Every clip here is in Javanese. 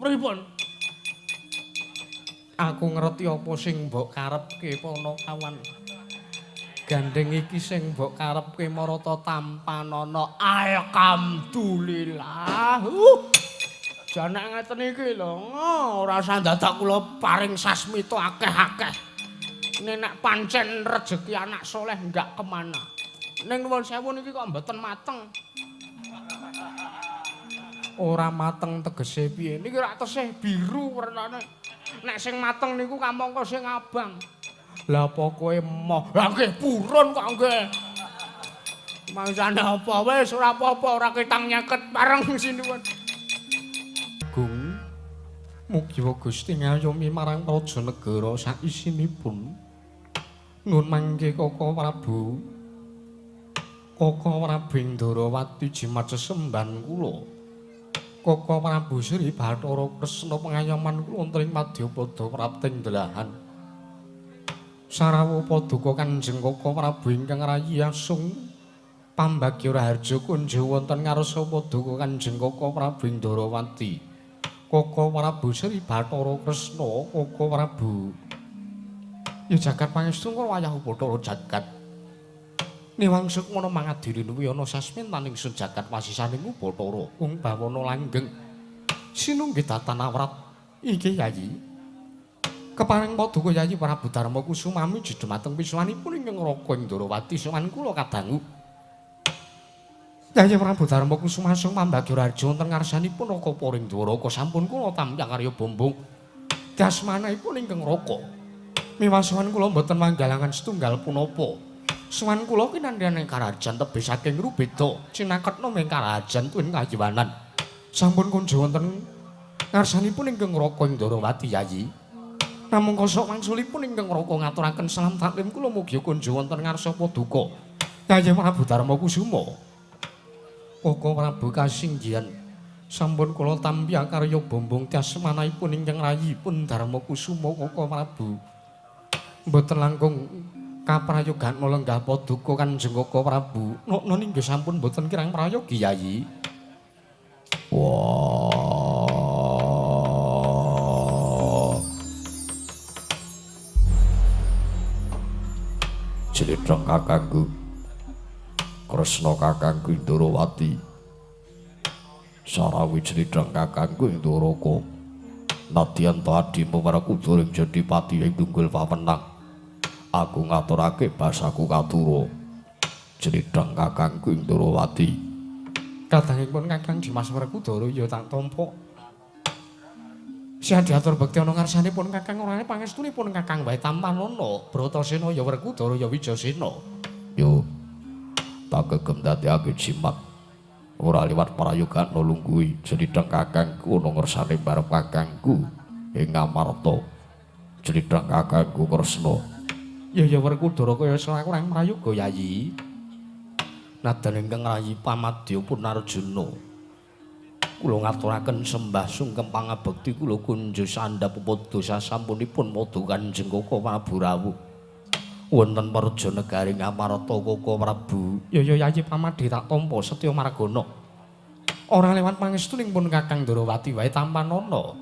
Pripun? Aku ngerti apa sing mbok karepke, Panakawan. Gandeng iki sing mbok karepke marata tampanana. Alhamdulillah. Jane ngeten iki lho, ora usah dadak kula paring sasmita akeh-akeh. Nek pancen rejeki anak soleh enggak kemana. Ning nuwun sewu niki kok mboten mateng. Ora mateng tegese piye? Niki rak tesih biru wernane. Nek sing mateng niku kamangka sing abang. Lah apa kowe emoh? Lah nggih purun kok nggih. Mangsane apa wis ora apa-apa, ora ketang nyeket bareng sinuwun. Gung mugi Gusti ngayomi marang praja negara saisinipun. Nun mangke Koko Prabu. Koko Prabu Indrawati jimat sesembahan kula. Koko Prabu Sri Bathara Kresna pengayoman kula wonten ing madyapada prapting delahan. Sarawuh paduka Kanjeng Koko Prabu ingkang rayi asung pambagya raharja kunjo wonten ngarsa paduka Kanjeng Koko Prabu Indrawati. Koko Prabu Sri Bathara Kresna, Koko Prabu. Ya jagat pangestu kula wayah Bathara jagat. Niwang sukmana mangadiri nuwi ana sasmintaning sun jagat wasisaning Bathara ung bawana langgeng. Sinunggih datan awrat iki Yayi. Keparing paduka Yayi Prabu Darma Kusuma miji dhumateng pisuwanipun ingkang Raka Indrawati sowan kula kadangu. Yayi Prabu Darma Kusuma sung pambagya raharja wonten ngarsanipun Raka Paring Dwaraka sampun kula tampi karya bombong. Dasmanipun ingkang Raka. Miwah sowan kula mboten manggalangan setunggal punapa. Sowan kula kinandhane karajan tebih saking Rubeda cinaketna ming karajan tuwin kayiwanan. Sampun kunjo wonten ngarsanipun ingkang Raka Indrawati Yayi. Namung kosok wangsulipun ingkang Raka ngaturaken salam taklim kula mugi kunjo wonten ngarsa paduka Yayi Prabu Darma Kusuma. Koko Prabu kasinggihan sampun kula tampi karya bombong tyasmanipun ingkang rayi pun Darma Kusuma Koko Prabu. Mboten langkung kaprayogan lenggah paduka Kanjeng Koko Prabu. Nokno inggih sampun mboten kirang prayogi Yayi. Wah. Jletheng kakangku Kresna kakangku Indrawati. Sarawi jletheng kakangku Indraka. Nadyan ta adimu Werkudara ing jadi pati ing tunggul pawenang. Aku ngaturake basaku katura. Jletheng kakangku Indrawati. Kadangipun Kakang Dimas Werkudara ya tak tampa. Sian diatur bekti ana ngarsanipun Kakang orane pangestunipun Kakang wae tampanana Bratasena ya Werkudara ya Wijasena. Yo tak kegem dadekake jimat. Ora liwat prayoga nulungguhi jletheng kakangku ana ngersane barep kakangku ing Amarta. Jletheng kakangku Kresna. Ya ya Werkudara kaya kurang prayoga Yayi. Nadan ingkang rayi pamadya pun Arjuna. Kula ngaturaken sembah sungkem pangabekti kula kunjo sandhap padha sasampunipun padha Kanjeng Koko Prabu rawuh. Wonten praja negari Ngamarta Koko Prabu. Ya ya Yayi pamadhe tak tampa setya margana. Ora lewat pangestuning pun Kakang Ndrawati wae tampanana.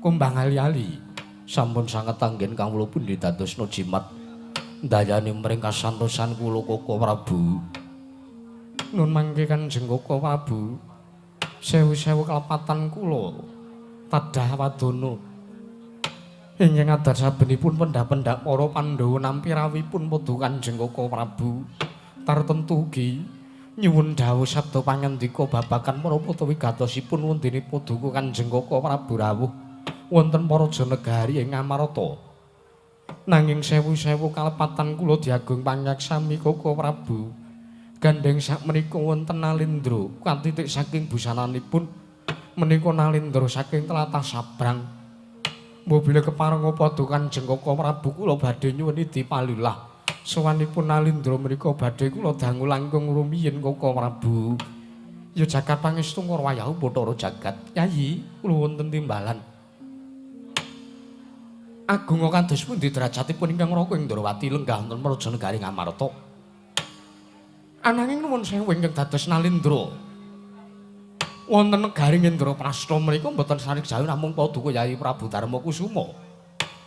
Kumbang ali-ali sampun sanget anggen kawula pundi dadosna jimat ndayani mring kasantosan kula Koko Prabu. Nun mangke Kanjeng Koko Prabu. Sewu-sewu kelepatan kula tadah wadana. Ingkang adar sabenipun pendak-pendak para Pandhawa nampi rawuhipun padha Kanjeng Koko Prabu. Tartemtu ugi nyuwun dawuh sabda pangandika babagan menapa wigatosipun wondene paduka Kanjeng Koko Prabu rawuh wonten praja negari ing Amarta. Nanging sewu-sewu kalepatan kula diagung pangaksami Koko Prabu. Gandeng sakmenika wonten Nalindra katitik saking busananipun menika Nalindra saking tlatah Sabrang. Mobile kepareng padha Kanjeng Koko Prabu kula badhe nyuwun idi palilah. Sowanipun Nalindra menika badhe kula dangu langkung rumiyin Koko Prabu. Ya jagat pangestu wayah Bathara jagat. Yayi, kula wonten timbalan. Agung kados pundi derajatipun ingkang Raka Indrawati lenggah wonten praja negari Ngamarta. Ananging nuwun sewu ingkang dados Nalindra. Wonten negari Indraprasta menika mboten sarik jawi namung Paduka Yayi Prabu Darma Kusuma.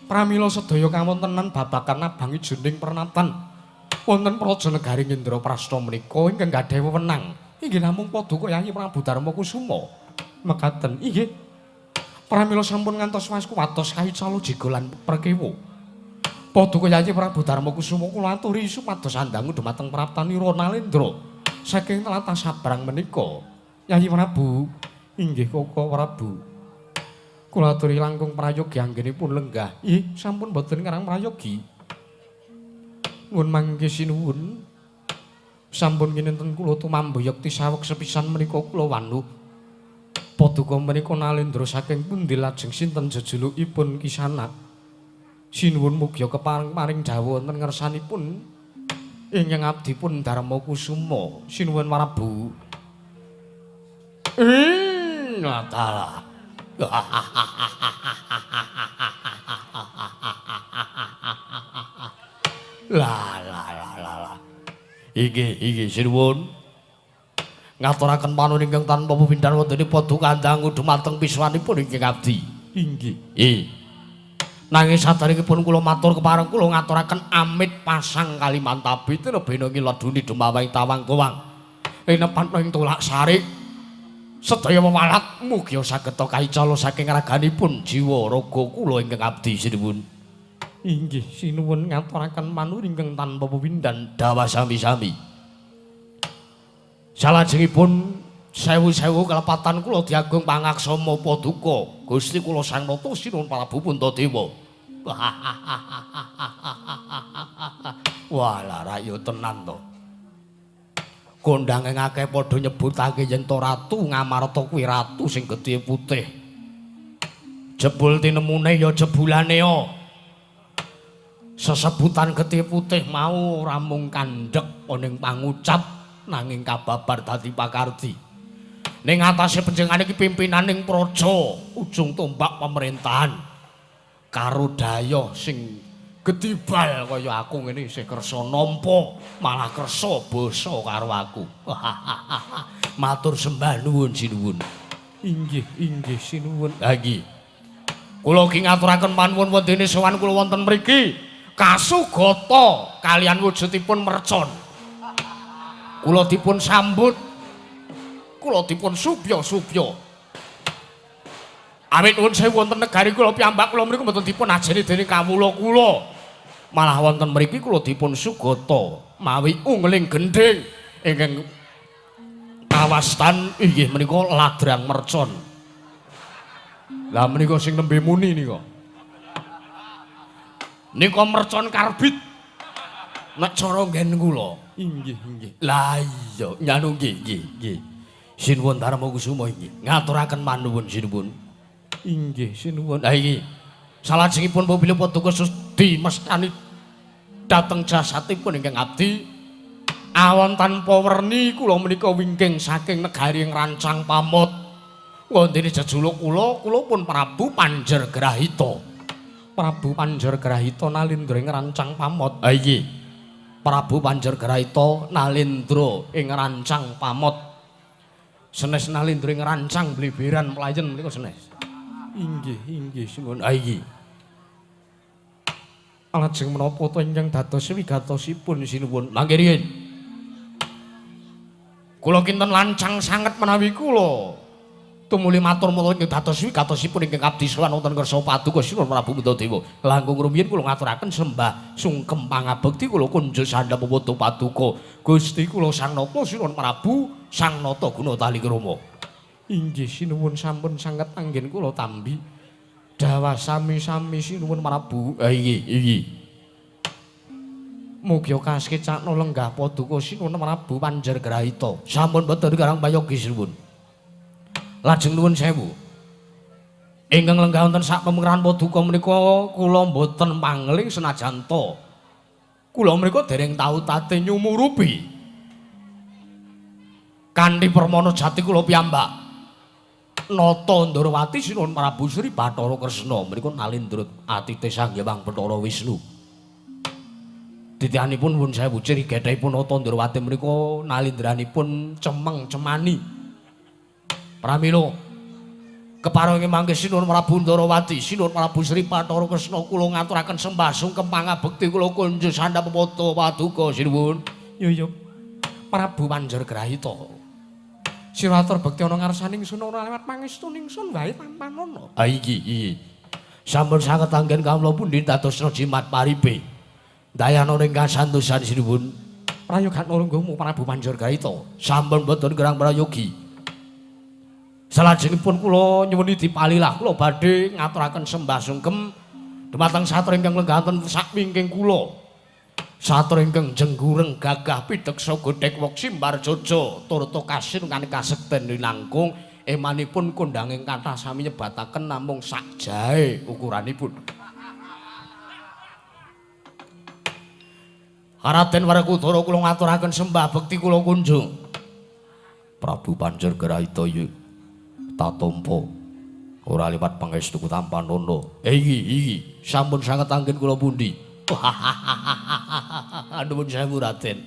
Pramila sedaya kawontenan babagan abang ijoning pernatan wonten praja negari Indraprasta menika ingkang gadhahi wewenang inggih namung Paduka Yayi Prabu Darma Kusuma. Mekaten inggih. Pramila sampun ngantos kuwatos kaicala jiga lan prekewa. Paduka Yayi Prabu Darma Kusuma kula aturi supados andangu dhumateng praptanira Nalendra saking tlatah Sabrang menika. Yayi Prabu, inggih Koko Prabu. Kula aturi langkung prayogi anggenipun lenggah. Ih, sampun boten ngarang prayogi. Nuwun mangke sinuwun. Sampun kinten kula tumambu yekti saweg sepisan menika kula wanuh. Paduka menika Nalendra saking pundi lajeng sinten jejulukipun Kisanak. Sinuwun mugia kepareng paring dawuh wonten ngersanipun ingkang abdipun Darma Kusuma. Sinuwun Prabu. Natalah. La la la la la. Inggih, inggih sinuwun. Ngaturaken panuwun ingkang tanpa pepindhan wonten paduka dangu dumateng piswanipun ingkang abdi. Inggih. Nanging saderengipun kula matur kepareng kula ngaturaken amit pasang Kalimantabi tinebena ngiladuni dumawang tawang tuwang. Linepat ing tulak sarik. Sedaya wewalat mugia saged kaicala saking raganipun jiwa raga kula ingkang abdi sinuwun. Inggih sinuwun ngaturaken panuwun ingkang tanpa pepindhan dawa sami-sami. Salajengipun sewu-sewu kelepatan kula diagung pangaksama paduka Gusti kula Sang Nata Sinuwun Prabu Puntadewa. Wah, lara ya tenan to. Kondange akeh padha nyebutake yen to ratu Ngamarta kuwi ratu sing getih putih. Jebul tinemune ya jebulane ya. Sesebutan getih putih mau ora mung kandhek ning pangucap nanging kababar dadi pakardi. Ning atase panjenengane iki pimpinaning praja, ujung tombak pemerintahan. Karo dayoh sing gedibal kaya aku ngene isih kersa nampa, malah kersa basa karo aku. Matur sembah nuwun sinuwun. Inggih, inggih sinuwun. Ha iki. Kula ki ngaturaken panuwun wondene sowan kula wonten mriki. Kasugata kalian wujudipun mercon. Kula dipun sambut. Kula dipun subya-subya. Awit nuwun sewu wonten negari kula piyambak kula mriku mboten dipun ajeni dening kawula kula. Malah wonten mriki kula dipun sugata mawi ungling gendhing ingkang kawastan inggih menika ladrang mercon. Lah menika sing nembe muni nika. Nika mercon karbit. Nek cara nggen kula. Inggih, inggih. Lah iya, nyanu nggih, nggih, nggih. Sinuwun Darma Kusuma inggih. Ngaturaken manuwun sinuwun. Inggih, sinuwun. Lah iki salajengipun apabila paduka sudi mestani dhateng jasatipun ingkang abdi awon tanpa werni kula menika wingking saking negari Rancang Pamot. Wondene jejuluk kula, kula pun Prabu Panjer Grahita. Prabu Panjer Grahita Nalindra ing Rancang Pamot. Ha iki Prabu Panjer Grahita Nalindra ing Rancang Pamot. Senes Nalindra ing Rancang Bleberan mlayen menika senes. Inggih, inggih sinuwun. Ha iki. Lajeng menapa to ingkang dados wigatosipun sinuwun? Mangke riyin. Kula kinten lancang sanget menawi kula tumuli matur menawa ingkang dados wigatosipun ingkang abdi sowan wonten ngarsa paduka Sinuwun Prabu Puntadewa. Langkung rumiyin kula ngaturaken sembah sungkem pangabekti kula kunjuk sandhap padha paduka Gusti kula Sang Nata Sinuwun Prabu Sang Nata Guna Talikrama. Inggih sinuwun sampun sanget anggen kula tambi. Dawa sami-sami sinuwun Prabu. Ha iki, iki. Mugia kasekcakna lenggah paduka Sinuwun Prabu Panjer Grahita. Sampun boten karang payogi sinuwun. Lajeng nuwun sewu. Ingkang lenggah wonten sak pemekaran paduka menika kula mboten pangling senajan to kula menika dereng tau tate nyumurupi. Kanthi permana jati kula piyambak Nata Ndorowati Sinuwun Prabu Sri Bathara Kresna menika nalindra atite Sang Hyang Bathara Wisnu. Titihanipun nuwun sewu ciri gethehipun Nata Ndorowati menika nalindranipun cemeng cemani. Pramila keparengi mangke sinuwun Prabu Ndarawati, sinuwun Prabu Sri Bathara Kresna kula ngaturaken sembah sungkem pangabekti kula kunjuk sandhap pada paduka sinuwun. Yo yo Prabu Banjargrahita. Sira atur bekti ana ngarsaning sun ora lewat pangestu ningsun wae tampanana. Ha iki iki. Sampun sanget anggen kawula pundi dadosna jimat paripe. Dayana ing kasantosan sinuwun. Prayoga nulungguhmu Prabu Banjargrahita. Sampun boten gerang prayogi. Salajengipun kula nyuwuni dipalilah kula badhe ngaturaken sembah sungkem dumateng satra ingkang lenggahan sakwingking kula. Satra ingkang jenggureng gagah pideksa godhek weksimbar jojo turta kasin kasekten linangkung emanipun kondhanging kathah sami nyebataken namung sak jae ukuranipun. Raden Werkudara kula ngaturaken sembah bekti kula kunjung. Prabu Banjargrahita yu tatampa ora liwat pangestu tampanana. Iki iki sampun sanget anggen kula pundi. Nuwun sewu Raden.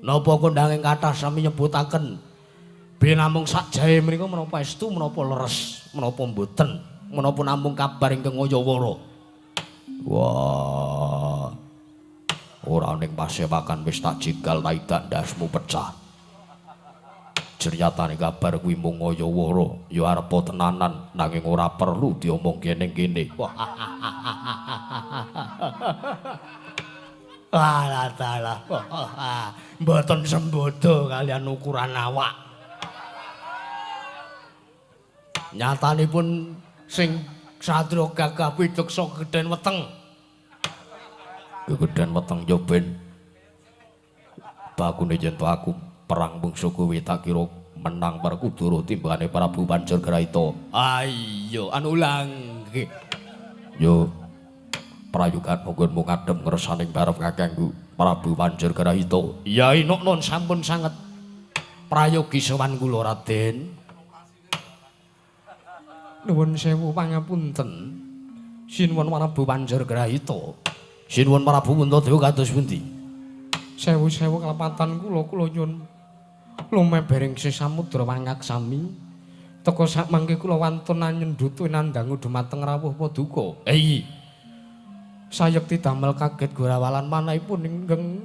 Napa kondhanging kathah sami nyebutaken ben namung sak jae menika menapa estu menapa leres menapa mboten menapa namung kabar ingkang ngayawara. Wah. Ora ning pasewakan wis tak jigal taidak ndasmu pecah. Jeryatane kabar kuwi mung ngayawara, ya arepa tenanan nanging ora perlu diomongke ning kene. Alah dalah. Mboten sembodo kalian ukuran awak. Nyatanipun sing satriya gagah pideksa gedhen weteng. Gegedhen weteng yo ben. Bakune yen to aku perang mungsuh kowe tak kira menang Werkudara timbangane Prabu Banjargrahita. Ayo anu langgih. Yo prayogan monggo ngadhem ngersaning barep kakangku Prabu Banjargrahita. Ya inuk nun sampun sanget prayogi sowan kula Raden. Nuwun sewu pangapunten. Sinuwun Prabu Banjargrahita. Sinuwun Prabu Puntadewa kados pundi? Sewu-sewu kelepatan kula kula nyuwun lumebering samudra wangaksami. Teka sak mangke kula wantun anyendut winandangu dumateng rawuh paduka. Iki sayekti damel kaget gorawalan manahipun ingkang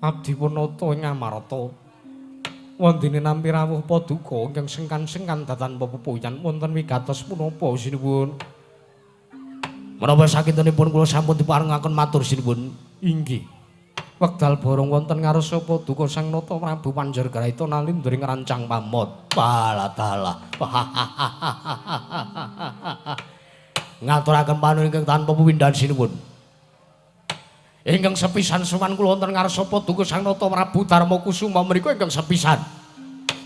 abdi punata ing Amarta. Wondene nampi rawuh paduka ingkang sengkan-sengkan datan pepupuyan wonten wigatos punapa sinuwun. Menapa sakintenipun kula sampun diparengaken matur sinuwun. Inggih. Wekdal borong wonten ngarsa paduka Sang Nata Prabu Banjargrahita nalindring rancang pamot. Walah dalah. Ngaturaken panuwun ingkang tanpa pepindhan sinuwun. Ingkang sepisan sowan kula wonten ngarsa paduka Sang Nata Prabu Darma Kusuma menika ingkang sepisan.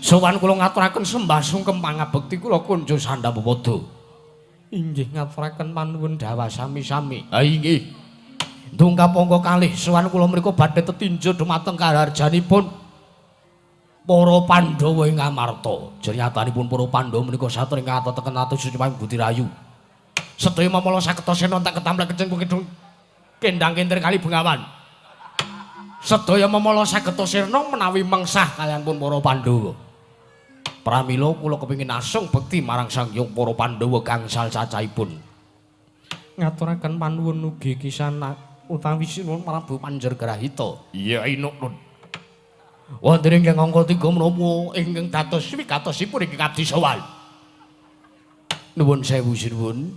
Sowan kula ngaturaken sembah sungkem pangabekti kula kunjuk sandhap padha. Inggih ngaturaken panuwun dawah sami-sami. Ha inggih. Dongkap angka kalih sowan kula mriku badhe tetinju dumateng kaharjanipun para Pandhawa ing Amarta. Jernyatanipun para Pandhawa menika satring kateteken atus suci Budi Rayu. Sedaya mamala saketa sena tak ketamplek keceng kidung kendang kentir kali Bengawan. Sedaya mamala sageta sirna menawi mengsah kaliyanpun para Pandhawa. Pramila kula kepengin asung bekti marang Sang Hyang para Pandhawa gangsal cacahipun. Ngaturaken panuwun ugi kisana utawi sinuwun Prabu Banjargrahita. Iya inuk nun. Wonten ingkang angka 3 menapa ingkang dados wigatosipun ingkang abdi sowan. Nuwun sewu sinuwun.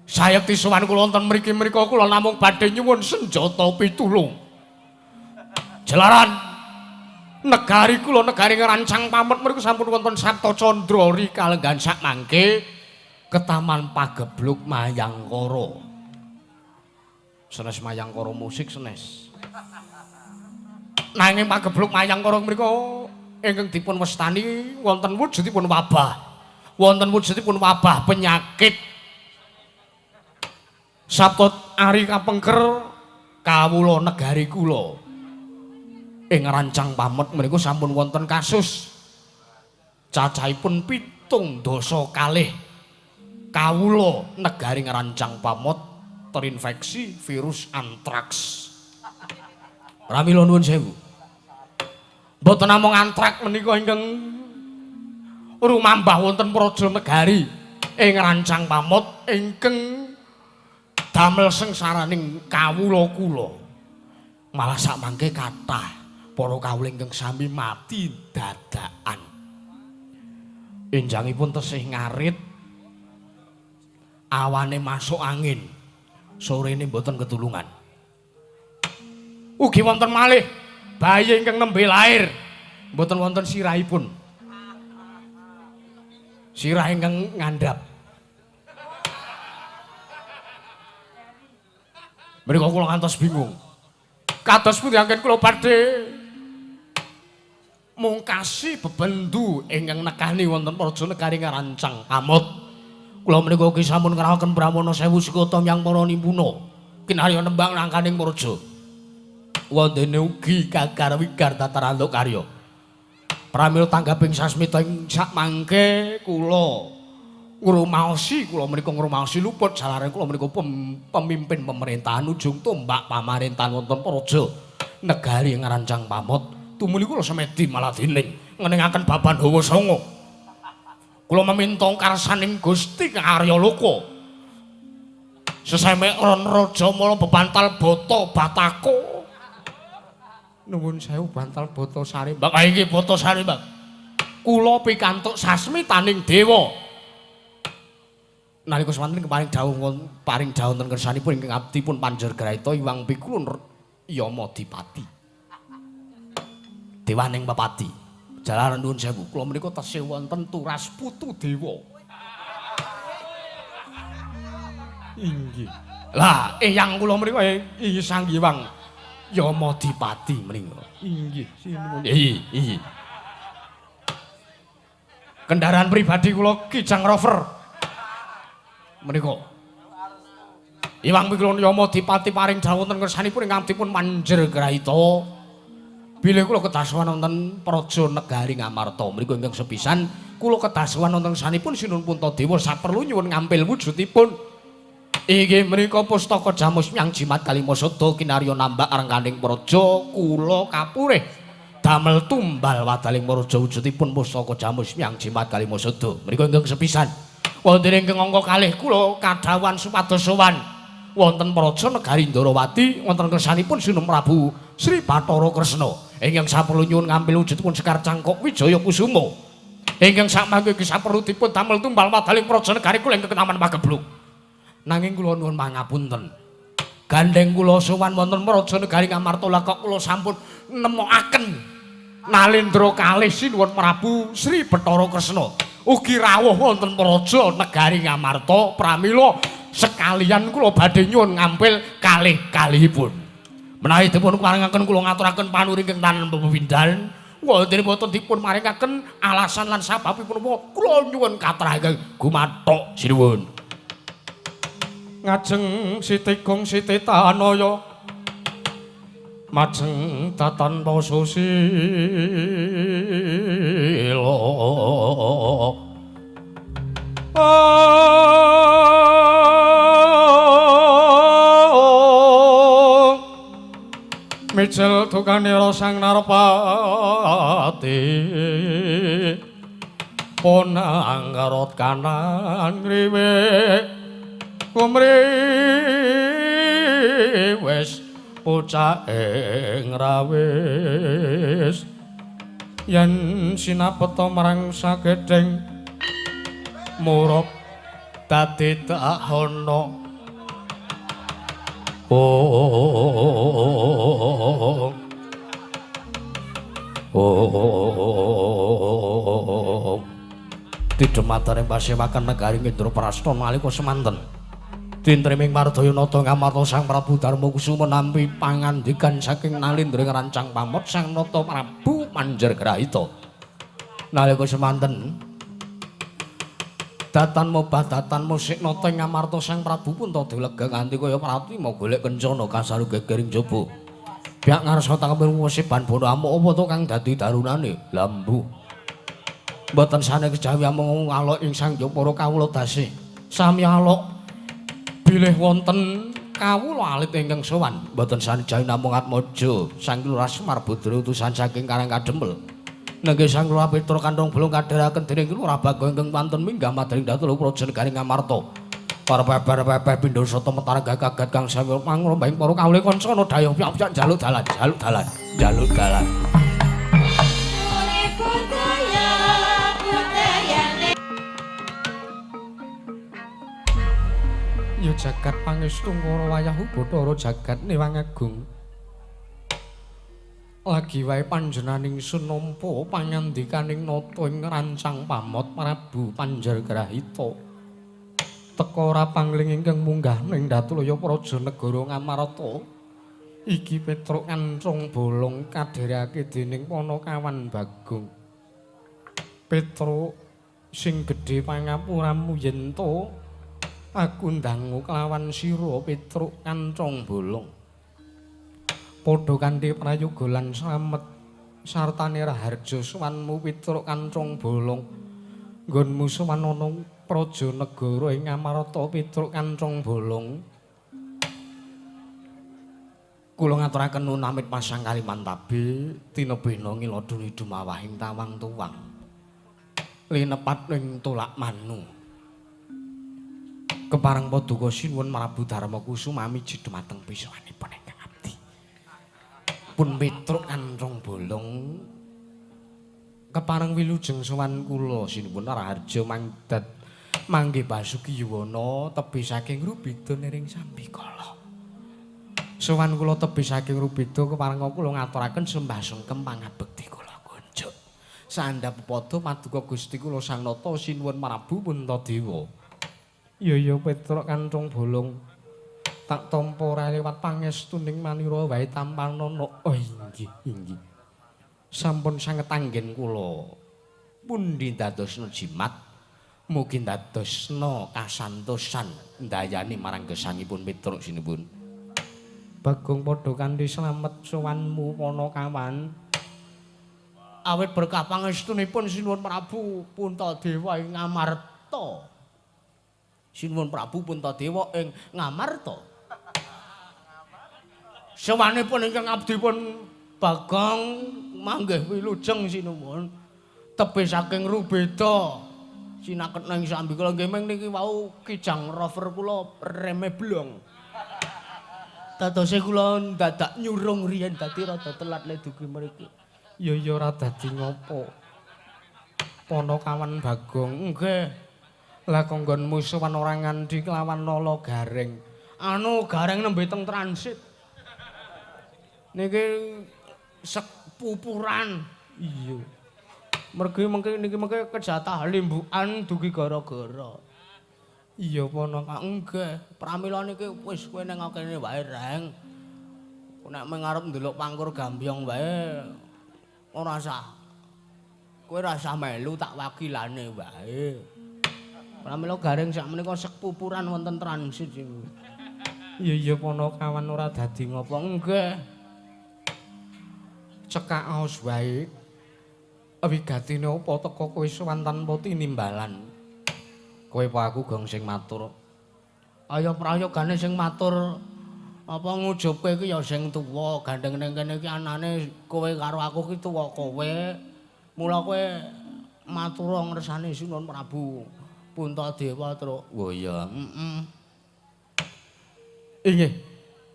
Sayekti sowan kula wonten mriki mriku kula namung badhe nyuwun senjata pitulung. Jalaran negari kula negari ngrancang pamot mriku sampun wonten Sapta Candra rikalenggan sak mangke ketaman pagebluk Mayangkara. Senes Mayangkara musik senes. Nanging pagebluk Mayangkara mriku ingkang dipun wastani wonten wujudipun wabah. Wonten wujudipun wabah penyakit. Sapta Ari kapengker kawula negari kula. Ing rancang pamot mriku sampun wonten kasus cacahipun 72 kawula negari ngrancang pamot terinfeksi virus antraks. Pramila nuwun sewu. Mboten namung antraks menika ingkang Rumambah wonten Praja Negari ing Rancang Pamot ingkang damel sengsaraning kawula kula. Malah sakmangke kathah para kawula ingkang sami mati dadakan. Enjangipun tesih ngarit, awane masuk angin, sorene mboten ketulungan. Ugi wonten malih bayi ingkang nembe lair, mboten wonten sirahipun. Sirah ingkang ngandhap. Menika kula ngantos bingung. Kados pundi anggen kula badhe mungkasi bebendu ingkang nekani wonten Praja Negari Ngarancang Pamot. Kula menika ugi sampun ngraoken Brahmana sewu sekata yang para nimpuna kinarya nembang nangkaning praja. Wondene ugi gagar wigar tatarantuk karya. Pramila tanggaping sasmita ing sakmangke kula ngrumaosi, kula menika ngrumaosi luput jalaran kula menika pemimpin pemerintahan ujung tombak pamarintahan wonten Praja Negari Ngarancang Pamot. Tumuli kula semedi maladining ngeningaken baban hawa sanga. Kula meminta karsaning Gusti Kang Arya Loka. Sesemek ron raja mala bebantal bata batako. Nuwun sewu bantal bata sarimbang. Ah iki bata sarimbang. Kula pikantuk sasmitaning dewa. Nalika semanten keparing dawuh paring dawuh wonten kersanipun ingkang abdi pun Panjergraita Iwang Pikulun Yamadipati. Dewaning Pepadi. Jalaran nuwun sewu, kula menika tesih wonten turas putu dewa. Inggih. Lah, eyang kula menika iki Sang Hyang Yamadipati menika. Inggih, sinuwun. Iya. Kendaraan pribadi kula Kijang Rover. Menika. Iwang Pikulun Yamadipati paring dawuh wonten kersanipun ingkang dipun Panjergraita. Bilih kula kedah sowan wonten Praja Negari Ngamarta. Mriku ingkang sepisan kula kedah sowan wonten sanipun Sinuwun Puntadewa saperlu nyuwun ngampil wujudipun. Inggih menika pustaka jamus yang jimat kalimasada kinarya nambak rengkaning praja kula kapurih damel tumbal wadaling praja wujudipun pustaka jamus yang jimat kalimasada. Mriku ingkang sepisan. Wonten ingkang angka kalih kula kadhawuhan supados sowan wonten Praja Negari Ndarawati wonten kersanipun Sinuwun Prabu Sri Bathara Kresna ingkang saperlu nyuwun ngampil wujudipun Sekar Cangkok Wijaya Kusuma ingkang sakmangke iki saperlu dipun damel tumbal wadaling praja negari kula ingkang ketaman Pagebluk. Nanging kula nuwun pangapunten, gandeng kula sowan wonten Praja Negari Ngamarta lha kok kula sampun nemokaken Nalendra kalih Sinuwun Prabu Sri Bathara Kresna ugi rawuh wonten Praja Negari Ngamarta pramila sekalian kula badhe nyuwun ngampil kalih-kalihipun. Menawi dipun paringaken kula ngaturaken panuri ingkang tanen pepindhan, wonten boten dipun paringaken alasan lan sababipun apa kula nyuwun katrah ingkang gumathok sinuwun. Ngajeng Siti Gong Siti Tanaya majeng datan pasusila. Mijil dukanira Sang Narpati ponang ngarot kanan ngriwe kumriwis pucake ngrawis yen sinapeta marang sagedheng murup dadi dahana. Oh, oh, Didematane pasewakan negari Indraprasta nalika semanten. Dintreming Mardaya Nata Ngamarta Sang Prabu Darma Kusuma nampi pangandikan saking Nalendra Rancang Pamot Sang Nata Prabu Manjergrahita. Nalika semanten datan mobah datan musik nata ing Ngamarta Sang Prabu Puntadewa lega nganti kaya pratima golek kencana kasaru gegering jaba. Pihak ngarsa tangkep musiban bono amuk apa to kang dadi darunane? Lambu. Mboten sane kejawi amung alok ing Sang Hyang para kawula dasih. Sami alok bilih wonten kawula alit ingkang sowan. Mboten sane jawi namung Atmaja Sang Lurah Semar Budra utusan saking Karang Kadempel. Nenggih Sang Lurah Petruk Kanthong Bolong kadheraken dening Lurah Bagong ingkang wonten minggah madring dhateng Praja Negari Ngamarta. Para babar-babar pindha sata metara gagagat kang sami mangrembahing para kawula kancana dayuh piyak-piyak njaluk dalan, njaluk dalan, njaluk dalan. Ya jagat pangestu ngara wayah Bathara jagat Newang Agung. Lagi wae panjenenganing ingsun nampa pangandikaning nata ing rancang pamot Prabu Panjargrahita. Teka ora pangling ingkang munggah ning Datulaya Praja Negara Ngamarta. Iki Petruk Kanthong Bolong kadherekake dening Panakawan Bagong. Petruk sing gedhe pangapuramu yen to aku ndangu kelawan sira Petruk Kanthong Bolong. Padha kanthi prayoga lan slamet sartane raharja sowanmu Petruk Kanthong Bolong. Nggonmu sowan ana praja negara ing Ngamarta Petruk Kanthong Bolong. Kula ngaturaken nuwun amit pasang kalimantabi tinebihna ngiladuni dumawahing tawang tuwang. Linepat ing tolak manu. Kepareng paduka sinuwun Prabu Darma Kusuma miji dumateng pisahanipun ingkang abdi. Pun Petruk Kanthong Bolong kepareng wilujeng sowan kula sinuwun Raharja mangdat mangke Basuki Yuwana tebih saking Rubeda niring sambikala. Sowan kula tebih saking Rubeda kepareng kula ngaturaken sembah sungkem pangabekti kula kunjuk. Sandhap pepada paduka Gusti kula Sang Nata sinuwun Prabu Puntadewa. Ya ya Petruk Kanthong Bolong tak tampa ora liwat pangestuning manira wae tampanana. Oh inggih inggih. Sampun sanget anggen kula pundi dadosna jimat mugi dadosna kasantosan ndayani marang gesangipun Petruk sinuwun. Bagong padha kanthi slamet sowanmu Panakawan. Awit berkah pangestunipun sinuwun Prabu Puntadewa ing Ngamarta. Sinuwun Prabu Puntadewa ing Ngamarta. Sowanipun ingkang abdi pun Bagong manggih wilujeng sinuwun tebih saking Rubeda sinaket nang sambikala nggih meng niki wau kijang rover kula reme blong. Dadose kula ndadak nyurung riyen dadi rada telat le dugi mriki. Ya ya ora dadi ngopo. Panakawan Bagong nggih. Lah kanggonmu sowan ora ngandhi kelawan nala gareng. Anu gareng nembe teng transit. Niki sepupuran. Iya. Mergi mengke niki mengke kejatah limbukan dugi gara-gara. Iya Panaka nggih. Pramila niki wis kowe ning kene wae Reng. Nek mung arep ndelok pangkur gambyong wae ora usah. Kowe ora usah melu tak wakilane wae. Pramila gareng sak menika sepupuran wonten transit niku. Iya iya Panakawan ora dadi ngopo nggih. Cekak aos wae. Wigatine apa teka kowe sowan tanpa tinimbalan. Kowe apa aku gong sing matur. Ayo prayogane sing matur apa ngujubke iki ya sing tuwa, gandeng ning kene iki anane kowe karo aku ki tuwa kowe. Mula kowe matur ngersane Sinuwun Prabu Puntadewa, Truk. Oh iya, heeh. Inggih.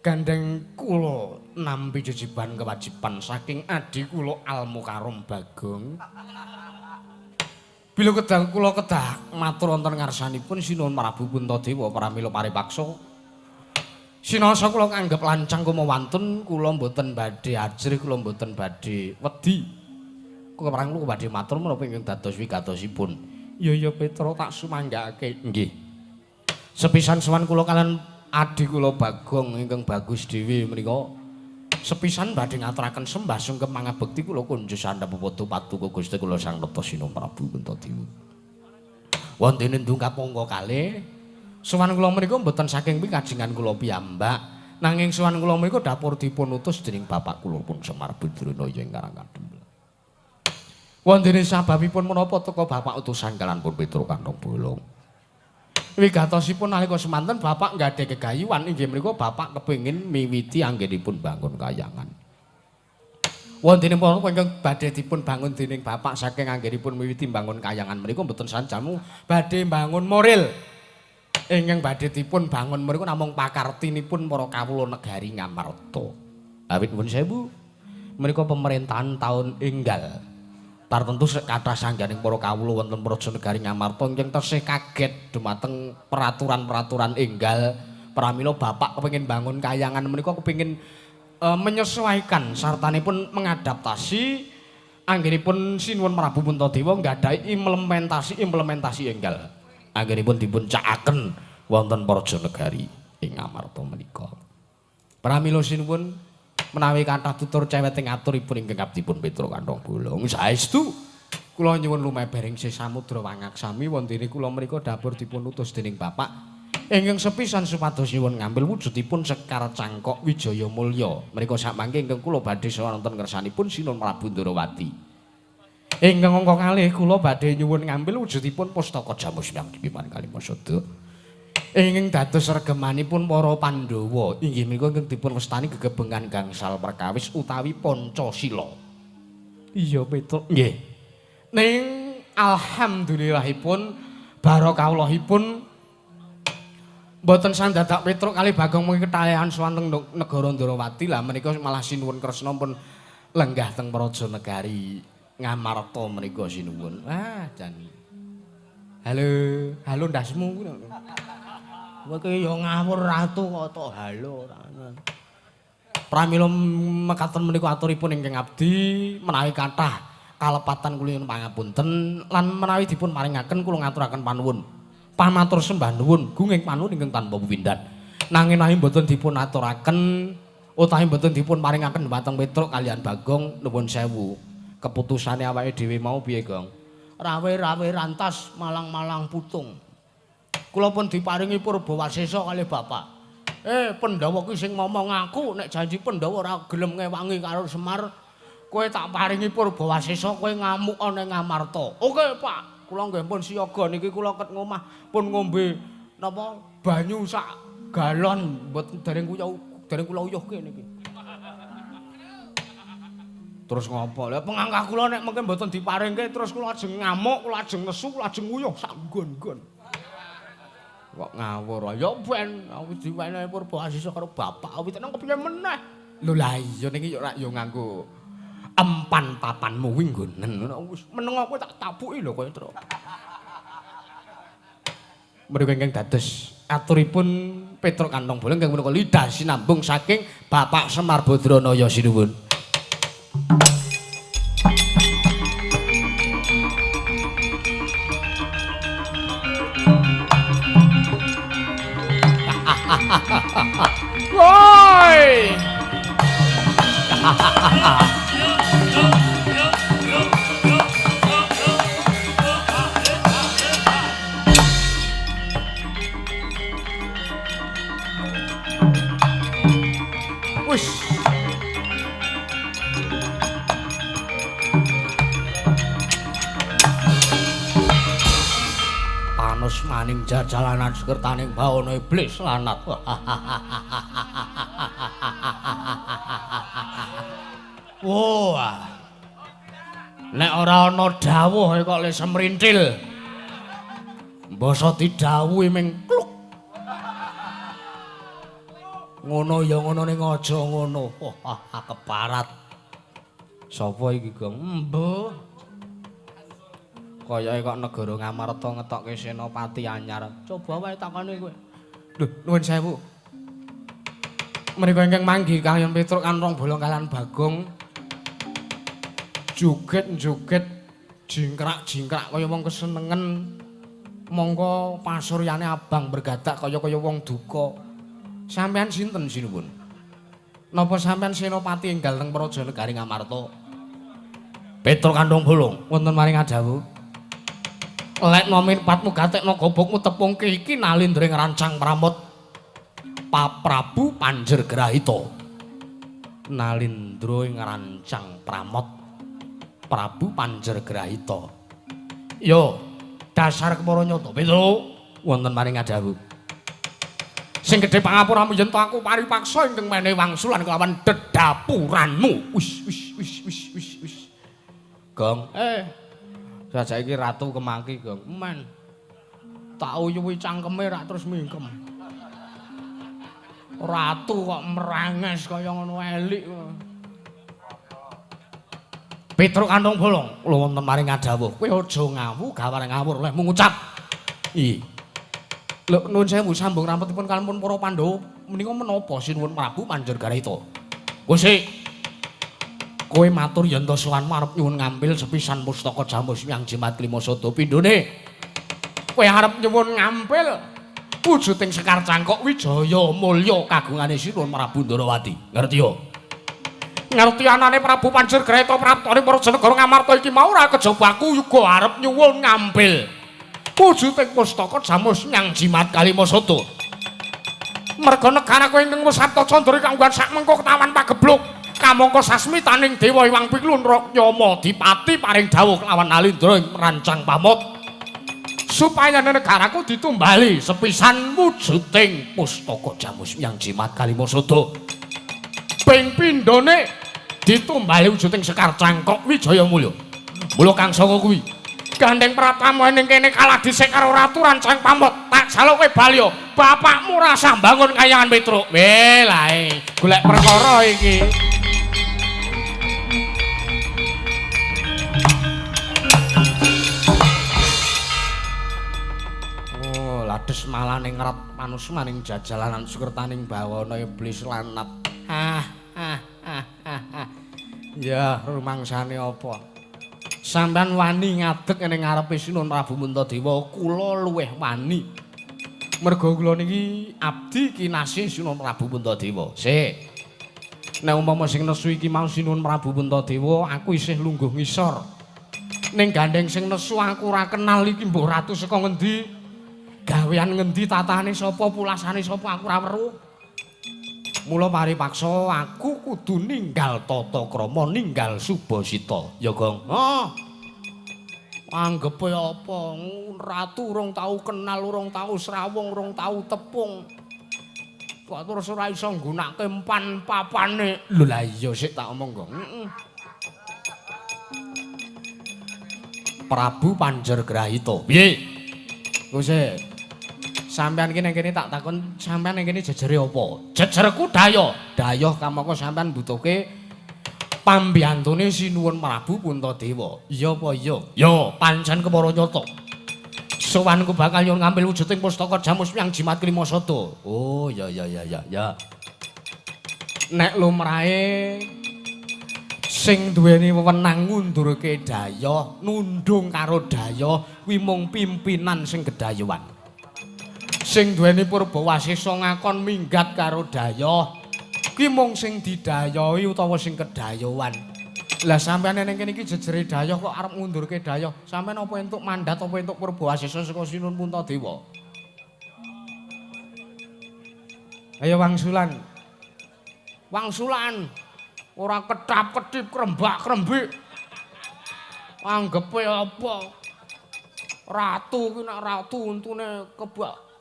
Gandeng kula nampi jejiban kewajiban saking adi kula Almukarom Bagong. Bila kedah kula kedah matur wonten ngarsanipun Sinuwun Prabu Puntadewa pramila paripaksa. Sinasa kula kanggep lancang kumawantun kula mboten badhe ajrih, kula mboten badhe wedi. Kepareng kula badhe matur menapa ingkang dados wigatosipun. Ya ya Petruk tak sumanggakake. Nggih. Sepisan sowan kula kalian adi kula Bagong ingkang bagus dhewe menika sepisan badhe ngaturaken sembah sungkem pangabekti kula kunjuk sandhap pepadha paduka Gusti kula Sang Nata Sinuwun Prabu Puntadewa. Wonten ndungkap angka kalih sowan kula menika mboten saking pikajengan kula piyambak nanging sowan kula menika dapur dipun utus dening bapak kula pun Semar Badranaya ing Karang Kadempel. Wonten sababipun menapa teka bapak utusan kalian pun Petruk Kanthong Bolong. Wigatosipun nalika semanten bapak nggadhah gegayuhan inggih menika bapak kepengin miwiti anggenipun bangun kayangan. Wonten punapa ingkang badhe dipun bangun dening bapak saking anggenipun miwiti mbangun kayangan menika mboten sanjamu badhe mbangun moral. Ingkang badhe dipun bangun mriku namung pakartinipun para kawula negari Ngamarta. Awit nuwun sewu menika pemerintahan taun enggal. Tartentu kathah sangganing para kawula wonten praja negari Ngamarta ingkang tesih kaget dumateng peraturan-peraturan enggal. Pramila bapak kepengin bangun kayangan menika kepengin menyesuaikan sartanipun mengadaptasi anggenipun Sinuwun Prabu Puntadewa nggadahi implementasi enggal. Anggenipun dipun cakaken wonten praja negari ing Ngamarta menika. Pramila sinuwun menawi kathah tutur ceweting aturipun ingkang abdipun Petruk Kantong Bolong saestu kula nyuwun lumebering sih samudra wangaksami wontene kula menika dapur dipun utus dening bapak ingkang sepisan supados nyuwun ngambil wujudipun Sekar Cangkok Wijaya Mulya menika samangke ingkang kula badhe sowan wonten ngersanipun Sinuwun Prabu Ndorowati. Ingkang angka kalih kula badhe nyuwun ngambil wujudipun Pustaka Jamus Hyang Diman Kalimasada ingkang dados regemanipun para Pandhawa inggih menika ingkang dipun wastani gegebengan gangsal perkawis utawi Pancasila. Iya Petruk nggih. Ning alhamdulillahipun barokahipun mboten sandadak Petruk kali Bagong mungkin ketalihan sowan teng negara Ndorowati lah menika malah Sinuwun Kresna pun lenggah teng praja negari Ngamarta menika sinuwun. Ah jan. Halo, halo ndasmu. Kowe iki ya ngawur ratu kok tok halo ora. Pramila mekaten menika aturipun ingkang abdi menawi kathah kalepatan kula nyuwun pangapunten lan menawi dipun paringaken kula ngaturaken panuwun. Pamatur sembah nuwun gunging panuwun ingkang tanpa wewindan. Nanging menawi mboten dipun aturaken utawi mboten dipun paringaken dhumateng Petruk kaliyan Bagong nuwun sewu. Keputusane awake dhewe mau piye, Gong? Rawe-rawe rantas malang-malang putung. Kula pun diparingi purba wasesa kalih bapak. Pandhawa ki sing ngomong aku nek janji Pandhawa ora gelem ngewangi karo Semar, kowe tak paringi purba wasesa kowe ngamuk ana ing Ngamarta. Oke, Pak. Kula nggih pun siaga niki kula ket ngomah pun ngombe napa banyu sak galon mboten dereng kula uyuhke niki. Terus ngopo? Lah pengangkah kula nek mengke mboten diparingke terus kula ajeng ngamuk, kula ajeng nesu, kula ajeng nguyuh sak nggon-nggon. Kok ngawur. Ya ben aku diwenehi purba asisa karo bapak wit nang kepiye meneh. Lho lah iya niki yo rak yo nganggo empan papanmu kuwi nggonen ngono wis meneng aku tak tabuki lho kowe Tru. Mriku ingkang dados aturipun Petruk Kantong Bolong ingkang punika lidah sinambung saking Bapak Semar Badranaya sinuwun. Woi. Wis. Panus maning jajalanan sekertaning bawana iblis lanat. Wah. Nek ora ana dawuh kok le semrintil. Mbasa didhawuhi ming kluk. Ngono ya ngono ning aja ngono. Wah, keparat. Sapa iki, Gong? Mbuh. Kayake kok negara Ngamarta ngetokke senopati anyar. Coba wae takone kowe. Lho, nuwun sewu. Menika ingkang manggi kaliyan Petruk Kantong Bolong kaliyan Bagong. Joget-joget jingkrak-jingkrak kaya wong kesenengen. Mongko pasuryane abang bergadak kaya-kaya wong duka. Sampeyan sinten sinuwun? Napa sampeyan senopati enggal teng praja negari Ngamarta? Petruk Kantong Bolong wonten maring adawuh. Lekno mirpatmu gatekno gobokmu tepungke iki nalindra ngrancang pramot Paprabu Panjergrahita. Nalindra ngrancang pramot Prabu Panjergrahita. Yo, dasar kepara nyata Petruk wonten maring adawuh. Sing gedhe pangapuramu yen to aku paripaksa ingkang menehi wangsulan kelawan dedapuranmu. Wis wis wis wis wis wis. Gong. Sajake iki ratu kemaki, Gong. Men. Tak uyuwi cangkeme rak terus mingkem. Ratu kok meranges kaya ngono elik. Petruk Kantong Bolong, kula wonten maring ngadhawuh, kowe aja ngawu gawar ngawur lehmu ngucap. Ih. Lho nuwun sewu sambung rampetipun kalampun para Pandhawa menika menapa sinuwun Prabu Panjargarita? Gusti. Kowe matur yen to sowan arep nyuwun ngampil sepisan pustaka Jamus Hyang Jimat Klimasada pindhone. Kowe arep nyuwun ngampil wujuding Sekar Cangkok Wijaya Mulya kagungane Sinuwun Prabu Ndarawati. Ngerti yo? Ngerti anane Prabu Panjargrahita praptane para Janegara Ngamarta iki mau ora kejaba aku uga arep nyuwun ngampil wujuding pustaka Jamus Hyang Jimat Kalimasada. Merga negaraku ingkang wis Sapta Candra kanggo sak mengko ketawan pagebluk kamangka sasmitaning Dewa Hyang Piklun Yama Dipati paring dawuh kelawan Alindra ing rancang pamot supaya negaraku ditumbali sepisan wujuding pustaka Jamus Hyang Jimat Kalimasada. Ping pindhone ditumbali wujuding Sekar Cangkok Wijaya Mulya. Mula kang saka kuwi gandeng pratamu ning kene kalah dhisik karo ratu rancang pamot. Tak jaluk kowe bali yo. Bapakmu rasah mbangun kayangan Petruk. Weh lae, golek perkara iki. Oh, lades malah ning ngret panusmaning jajalanan sukertaning bawana iblis lanat. Ah, ah, ah, ah, ah. Ya, rumangsane apa? Sampeyan wani ngadeg ning ngarepe Sinuwun Prabu Puntadewa, kula luwih wani. Merga kula niki abdi kinasih Sinuwun Prabu Puntadewa. Sik. Nek umpama sing nesu iki mau Sinuwun Prabu Puntadewa, aku isih lungguh ngisor. Ning gandeng sing nesu aku ora kenal iki mbuh ratu saka ngendi? Gawean ngendi, tatane sapa, pulasane sapa aku ora weruh. Mula paripaksa aku kudu ninggal tata krama, ninggal subasita. Ya, Gong. Heeh. Anggepe apa? Ratu urung tau kenal, urung tau srawung, urung tau tepung. Kok terus ora iso nggunakake empan papane. Lho lah iya sik tak omong, Gong. Heeh. Prabu Panjargrahita. Piye? Gusti. Sampeyan iki nang kene tak takon, sampeyan nang kene jejere apa? Jejerku dayoh. Dayoh kamangka sampeyan mbutuhke pambiyantune Sinuwun Prabu Puntadewa. Iya apa iya? Ya, pancen kepara nyata. Sowanku bakal nyuwun ngambil wujuding pustaka Jamus Hyang Jimat Klimasada. Oh, ya ya ya ya ya. Nek lumrahe sing duweni wewenang ngundurke dayoh, nundung karo dayoh kuwi mung pimpinan sing gedayuan. Sing duweni purbawasesa ngakon minggat karo dayoh kuwi mung sing didayohi utawa sing kedayohan. Lah sampeyan ning kene iki jejere dayoh kok arep ngundurke dayoh. Sampeyan apa entuk mandat apa entuk purbawasesa saka Sinuwun Puntadewa? Ayo wangsulan. Wangsulan. Ora ketap-ketip krembak-krembik. Anggepe apa? Ratu kuwi nek ratu untune kebak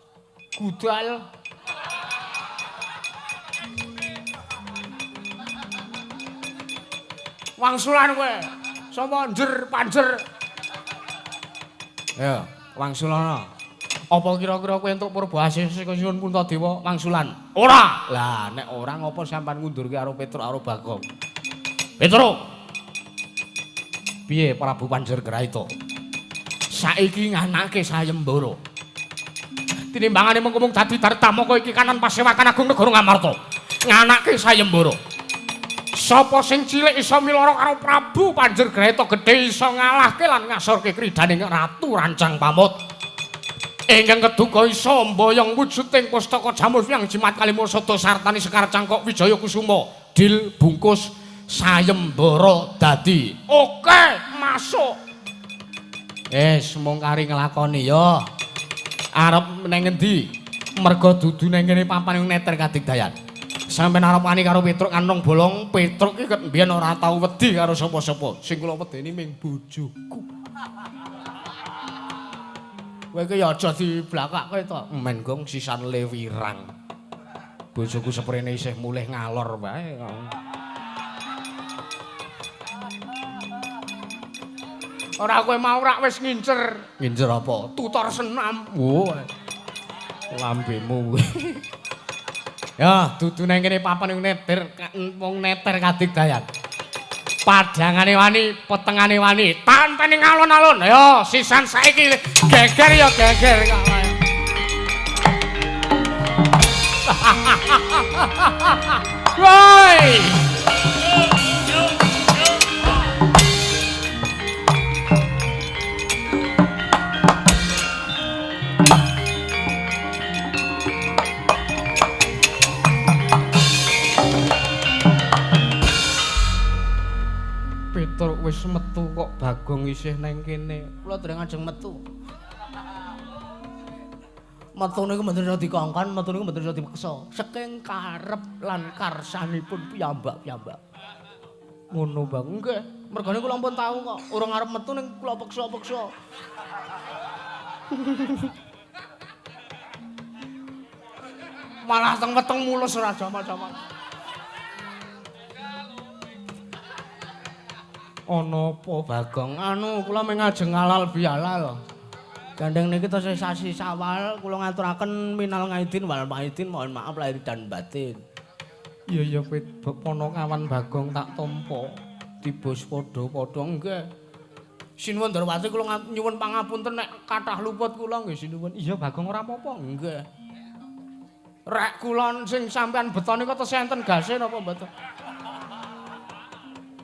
gudal. Wangsulan kowe. Sapa njer panjer? Ya, wangsulana. Apa kira-kira kowe entuk purbawasesa saka Sinuwun Puntadewa wangsulan? Ora. Lah nek ora ngopo sampean ngundurke karo Petruk karo Bagong? Petruk. Piye Prabu Panjargrahita? Saiki nganake sayembara. Tinimbangane mung dadi dartamaka iki kanan pasewakan agung negara Ngamarta. Nganake sayembara. Sapa sing cilik iso milara karo Prabu Panjargrahita gedhe iso ngalahke lan ngasorke kridaning ratu rancang pamot. Ingkang keduga iso mboyong wujuding pustaka Jamus Hyang Jimat Kalimasada sartani Sekar Cangkok Wijaya Kusuma. Dil bungkus sayembara dadi. Oke, masuk. Wis mung kari nglakoni ya. Arep nang ngendi? Merga dudu nang kene papan neter kadigdayan. Sampeyan arep wani karo Petruk Kantong Bolong, Petruk iki ket mbiyen ora tau wedi karo sapa-sapa. Sing kula wedeni ming bojoku. Kowe iki ya aja diblakake to. Men gong sisan lewirang. Bojoku seprene isih mulih ngalor wae. Ora kowe mau rak wis ngincer. Ngincer apa? Tutor senam. Wo. Lambemu. Ya, dudu nang kene papan neter wong neter kadigdayan. Padangane wani, petengane wani, tantene alon-alon. Ayo, sisan saiki geger ya geger kok. Woi. Petruk wis metu kok Bagong isih nang kene. Kula dereng ajeng metu. Metu niku mboten iso dikongkon, metu niku mboten iso dipeksa. Saking karep lan karsanipun piyambak-piyambak. Ngono, Bang. Nggih, mergane kula ampun tau kok urung arep metu ning kula peksa-peksa. Malah teng weteng mulus ora jamak-jamak. Ana apa Bagong? Anu kula mung ngajeng halal bihalal. Gandeng niki tesih sasi Syawal kula ngaturaken minal ngaidin wal faidin, mohon maaf lahir dan batin. Iya iya ponokawan Bagong tak tampa tibus padha-padha nggih. Sinuwun Darwati kula nyuwun pangapunten nek kathah luput kula nggih sinuwun. Iya Bagong ora apa-apa nggih. Rek kula sing sampean beto nika tesih enten gase napa mboten?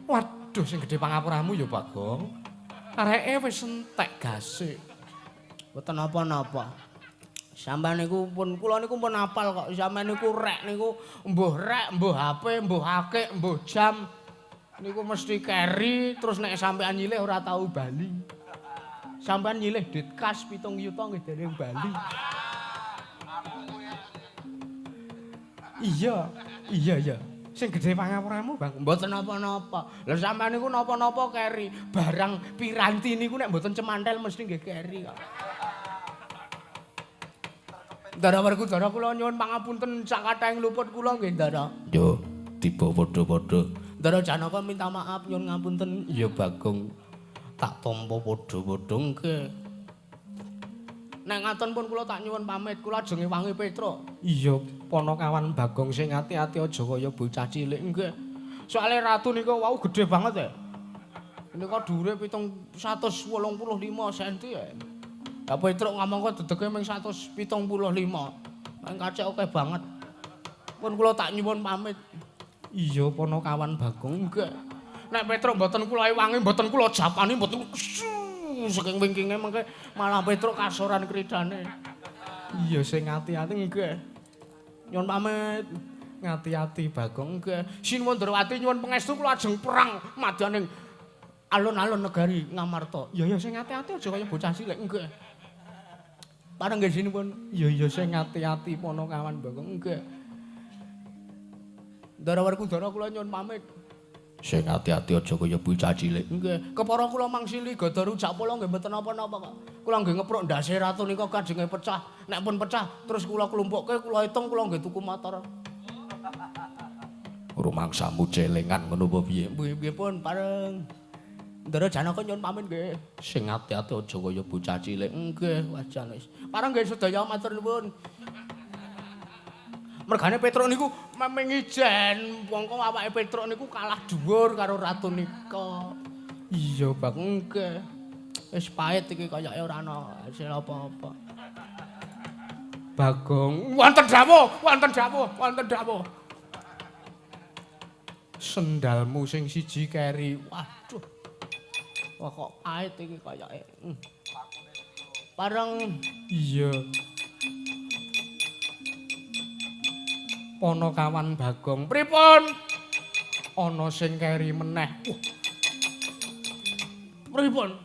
Waduh sing gedhe pangapuramu ya Bagong. Areke wis entek gase. Mboten napa-napa. Sampeyan niku pun kula niku pun apal kok. Sampeyan niku rek niku mbuh rek, mbuh HP, mbuh akik, mbuh jam. Niku mesti keri terus nek sampeyan nyilih ora tau bali. Sampeyan nyilih duit kas 7 yuta nggih dereng bali. Iya, iya iya. Sing gedhe pangapuramu, Bang. Mboten napa-napa. Lha sampeyan niku napa-napa keri. Barang piranti niku nek mboten cemantel mesti nggih keri kok. Ndara Werkudara kula nyuwun pangapunten sakathahing luput kula nggih, Ndara. Yo, tiba padha-padha. Ndara Janaka minta maaf nyuwun ngapunten. Ya Bagong, tak tampa padha-padha nggih. Nek ngaten pun kula tak nyuwun pamit, kula ajeng ngewangi Petruk. Iya, ponokawan Bagong sing ati-ati aja kaya bocah cilik nggih. Soale ratu nika wau gedhe banget ya. Nika dhuwure 785 cm ya. Lah Petruk ngomong kok dedege mung 175. Mung kacek akeh banget. Pun kula tak nyuwun pamit. Iya, ponokawan Bagong nggih. Nek Petruk mboten kula ewangi, mboten kula japani, mboten saking wingkinge mengke malah Petruk kasoran kridane. Iya sing ati-ati nggih. Nyuwun pamit. Ngati-ati Bagong nggih. Sinuwun Darwati nyuwun pangestu kula ajeng perang madyaning alun-alun negari Ngamarta. Iya iya sing ati-ati aja kaya bocah cilik nggih. Pareng nggih sinuwun. Iya iya sing ati-ati ponokawan Bagong nggih. Ndara Werkudara kula nyuwun pamit. Sing ati-ati aja kaya bocah cilik. Nggih, kepara kula mangsili gada rujak pala nggih mboten napa-napa kok. Kula nggih ngepruk ndase ratu nika kajenge pecah. Nek pun pecah terus kula klumpukke, kula hitung kula nggih tuku motor. Rumangsamu celengan ngono apa piye? Nggih pun pareng. Ndara Janaka nyuwun pamit nggih. Sing ati-ati aja kaya bocah cilik. Nggih, wajan wis. Pareng nggih sedaya matur nuwun. Mergane Petruk niku memeng ijen, wong kok awake Petruk niku kalah dhuwur karo ratu nika. Iya, Bang. Nggih. Wis pahit iki kayake ora ana hasil apa-apa. Bagong, wonten dawuh, wonten dawuh, wonten dawuh. Sendalmu sing siji keri. Waduh. Wah kok pahit iki kayake. Pareng. Iya. Ponokawan Bagong, pripun? Ana sing keri meneh. Pripun?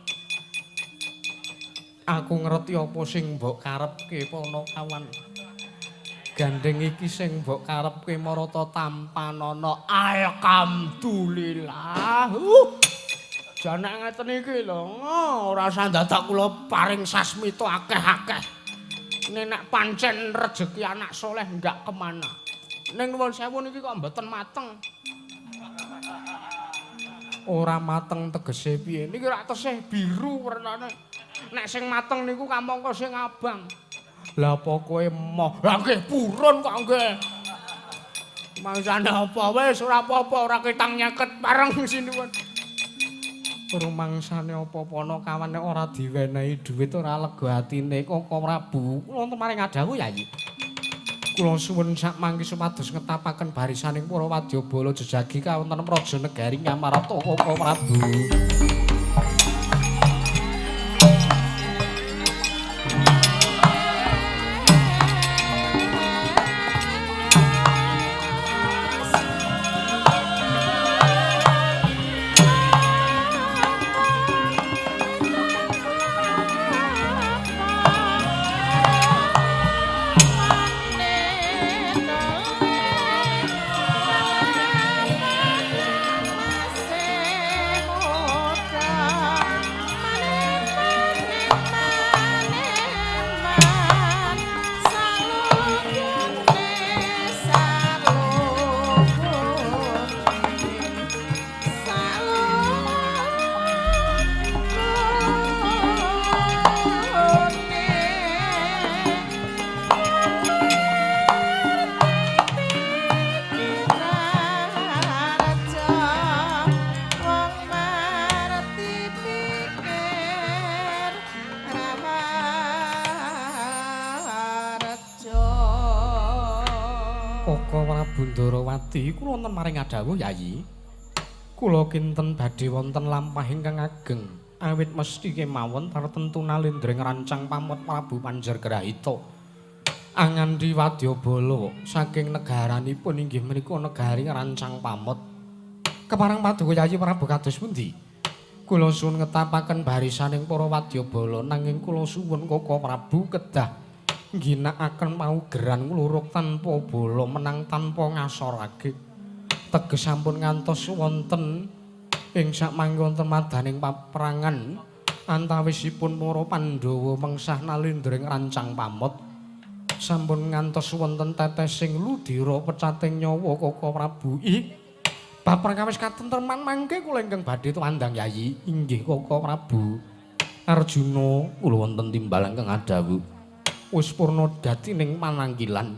Aku ngerti apa sing mbok karepke ponokawan. Gandeng iki sing mbok karepke marata tampanana. Alhamdulillah. Jane ngeten iki lho, ora usah dadak kula paring sasmita akeh-akeh. Nek pancen rejeki anak soleh enggak kemana. Ning nuwun sewu niki kok mboten mateng. Ora mateng tegese piye? Niki rak tesih biru wernane. Nek sing mateng niku kamangka sing abang. Lah apa kowe emoh? Lah nggih purun kok nggih. Mangsane apa wis ora apa-apa ora ketang nyeket pareng sinuwun. Rumangsane apa ana kawan nek ora diwenehi dhuwit ora lega atine Koko Prabu. Kula wonten maring adhawuh Yayi. Kula suwun sak mangke supados ngetapaken barisaning para wadyabala jejagi kawonten praja negari Ngamarta Koko Prabu. Ndarawati kula wonten maring adhawuh Yayi. Kula kinten badhe wonten lampah ingkang ageng awit mesti kemawon tartemtu nalendra ngrancang pamot Prabu Panjargrahita. Angandhi wadyabala saking negaranipun inggih menika negari ngrancang pamot. Kepareng paduka Yayi Prabu kados pundi? Kula suwun ngetapaken barisaning para wadyabala nanging kula suwun Koko Prabu kedah ngginakaken paugeran ngluruk tanpa bala menang tanpa ngasorake. Teges sampun ngantos wonten ing sakmangke wonten madaning paperangan antawisipun para Pandhawa mengsah nalendra ngrancang pamot. Sampun ngantos wonten tetesing ludira pecating nyawa Koko Prabu. Ih, babar kawis katentreman mangke kula ingkang badhe tuwandang Yayi. Inggih Koko Prabu. Arjuna kula wonten timbal ingkang adhawuh. Wis purna dadi ning pananggilan.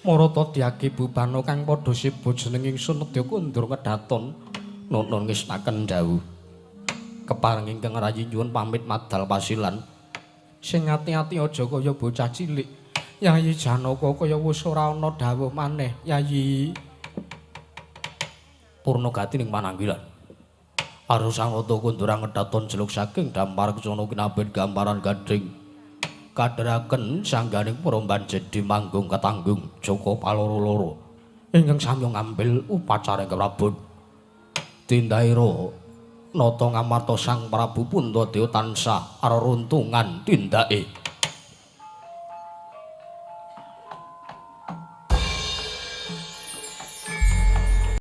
Marata dyake bubana kang padha seba jeneng ingsun nedya kundur kedaton nuntun ngestaken dawuh. Kepareng ingkang rayi nyuwun pamit madal pasilan. Sing ati-ati aja kaya bocah cilik. Yayi Janaka kaya wis ora ana dawuh maneh, Yayi. Purna gati ning pananggilan. Arus anggota kundurang kedaton jeluk saking dampar kecono kinabet gambaran gading. Kadheraken sangganing para banjedi manggung ketanggung Joko paloro-loro ingkang sami ngambil upacara ingkang Prabon. Tindaira nata ngamarta Sang Prabu Puntadewa tansah aruntungan tindake.